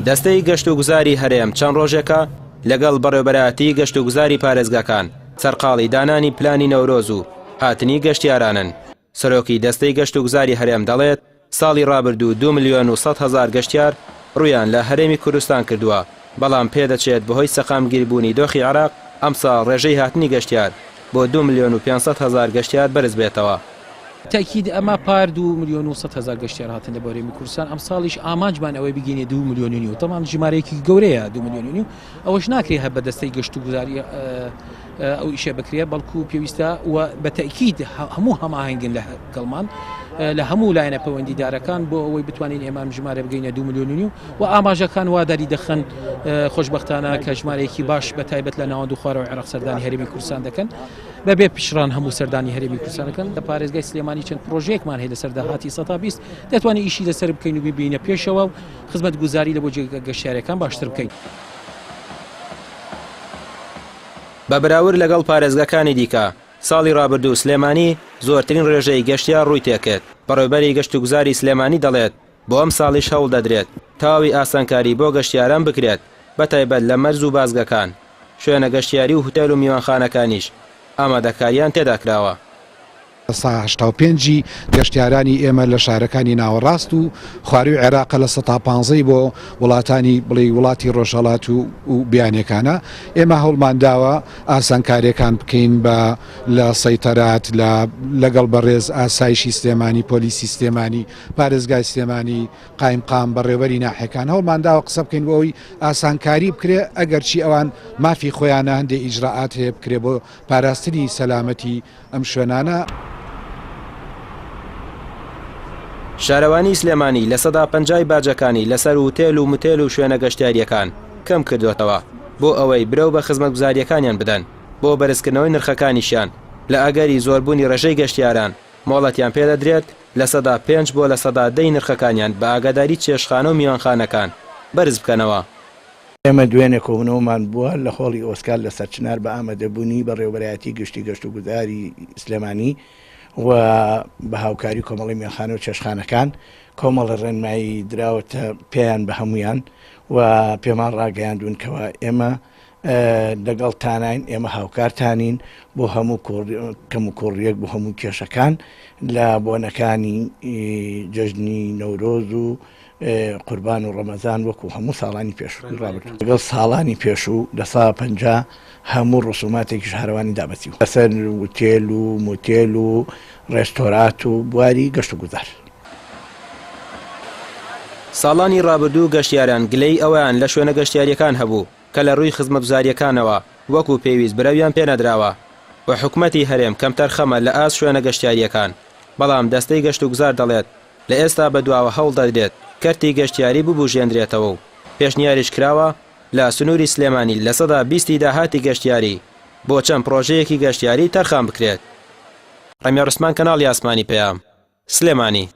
دەستەی گەشتوگوزاری هەرێم چەند ڕۆژێکە لەگەڵ بەڕێوبەرایەتی گەشتوگوزاری پارێزگاکان سەرقاڵی دانانی پلانی نەورۆز و هاتنی گەشتیارانن. سەرۆکی دەستەی گەشتوگوزاری هەرێم دەڵێت، ساڵی ڕابردوو 2,100,000 گەشتیار ڕوویان لە هەرێمی کوردستان کردووە، بەڵام پێدەچێت بەهۆی سەقامگیربوونی دۆخی عێراق ئەمساڵ ڕێژەی هاتنی گەشتیار بۆ 2,500,000 گەشتیار بەرزبێتەوە. تەئکید ئەمە پار 2,100,000 گەشتیار هاتن لە بۆ هەرێمی کوردستان، ئەمساڵیش ئامانجمان ئەوەیە بگەینە 2,5 ملیۆن، تەبعەن ژمارەیەکی گەورەیە 2,5 ملیۆن، ئەوەش ناکرێ هەر بە دەستەی گەشتوگوزاری ئەو ئیشە بکرێ، بەڵکو پێویستە و بە تەئکید هەموو هەماهەنگن لە گەڵمان لە هەموو لایەنە پەیوەندیدارەکان بۆ ئەوەی بتوانین ئێمە ئەم ژمارە بگەینە 2,5 ملیۆن و ئاماژەکان وا دەری دەخەن خۆشبەختانە کە ژمارەیەکی باش بە تایبەت لە ناوەند و خوارەوەی عێراق سەردانی هەرێمی کوردستان دەکەن. بەبێ پچڕان هەموو سەردانی هەرێمی کوردستان دەکەن. لە پارێزگای سلێمانی چەند پرۆژەیەکمان هەیە لەسەر داهاتی 20% دەتوانین ئیشی لەسەر بکەین و بیبینە پێشەوە و خزمەتگوزاری لە بۆ جێگە گەشتیارەکان باشتر بکەین. بە بەراورد لەگەڵ پارێزگاکانی دیکە، ساڵی رابردوو سلێمانی زۆرترین رێژەی گەشتیار رووی تێکرد، بەڕێوبەری گەشتوگوزاری سلێمانی دەڵێت، بۆ ئەمساڵیش هەوڵدەدرێت تەواوی ئاسانکاری بۆ گەشتیاران بکرێت، بەتایبەت لە مەرز و بازگەکان، شوێنە گەشتیاری و هوتێل و میوانخانەکانیش ئامادەکارییان تێدا کراوە. 85% ی گەشتیارانی ئێمە لە شارەکانی ناوەڕاست و خوارووی عێراقە، 15% ی بۆ وڵاتانی بڵێی وڵاتی ڕۆژهەڵات و بیانیەکانە. ئێمە هەوڵمان داوە ئاسانکاریەکان بکەین بە لە سەیتەرات لە لەگەڵ بەڕێز ئاسایشی سلێمانی، پۆلیسی سلێمانی، پارێزگای سلێمانی، قایمقام، بەڕێوبەری ناحیەکان هەوڵمان داوە قسە بکەین بۆ ئەوەی ئاسانکاری بکرێ، ئەگەرچی ئەوان مافی خۆیانە هەندێ ئیجرائات هەیە بکرێ بۆ پاراستنی سەلامەتی ئەم شوێنانە. شارەوانی سلێمانی 50% ی باجەکانی لەسەر وتێل و متێل و شوێنە گەشتیارییەکان کەمکردووەتەوە بۆ ئەوەی برەو بە خزمەتگوزارییەکانیان بدەن بۆ بەرزکردنەوەی نرخەکانیشیان لە ئەگەری زۆربوونی ڕێژەی گەشتیاران مۆڵەتیان پێدەدرێت 5% بۆ 10% ی نرخەکانیان بە ئاگاداری چێشتخانە و میوانخانەکان بەرز بکەنەوە. ئێمە دوێنێ کۆبوونەوەمان بووە لە هۆڵی ئۆسکار لە سەرچنار بە ئامادەبوونی بەڕێوەبەرایەتی گشتی گەشتوگوزاری سلێمانی و بە هاوکاری کۆمەڵی میوانخانە و چێشتخانەکان کۆمەڵە ڕێنمایی دراوەتە پێیان بە هەموویان و پێمان ڕاگەیاندوون کەوا ئێمە لەگەڵتانین ئێمە هاوکارتانین بۆ هەموو کەموکوڕیەک بۆ هەموو کێشەکان لە بۆنەکانی جەژنی نەورۆز و قوربان و ڕەمەزان وەکو هەموو ساڵانی پێشوو ڕابردوو لەگەڵ ساڵانی پێشوو 50% هەموو ڕسوماتێکی شارەوانی دابەزیوە لەسەر وتێل و موتێل و ڕێستۆرات و بواری گەشت و گوزار. ساڵانی ڕابردوو گەشتیاران گلەیی ئەوەیان لە شوێنە گەشتیارییەکان هەبوو کە لە ڕووی خزمەتگوزارییەکانەوە وەکو پێویست برەویان پێنەدراوە و حکومەتی هەرێم کەمتەرخەمە لە ئاست شوێنە گەشتیارییەکان، بەڵام دەستەی گەشتوگوزار دەڵێت لە ئێستا بەدواوە هەوڵدەدرێت کەرتی گەشتیاری ببوژێندرێتەوە و پێشنیاریش کراوە لە سنووری سلێمانی 20% ی داهاتی گەشتیاری بۆ چەند پڕۆژەیەکی گەشتیاری تەرخان بکرێت. ڕەمیار عوسمان کەناڵی ئاسمانی پەیام، سلێمانی.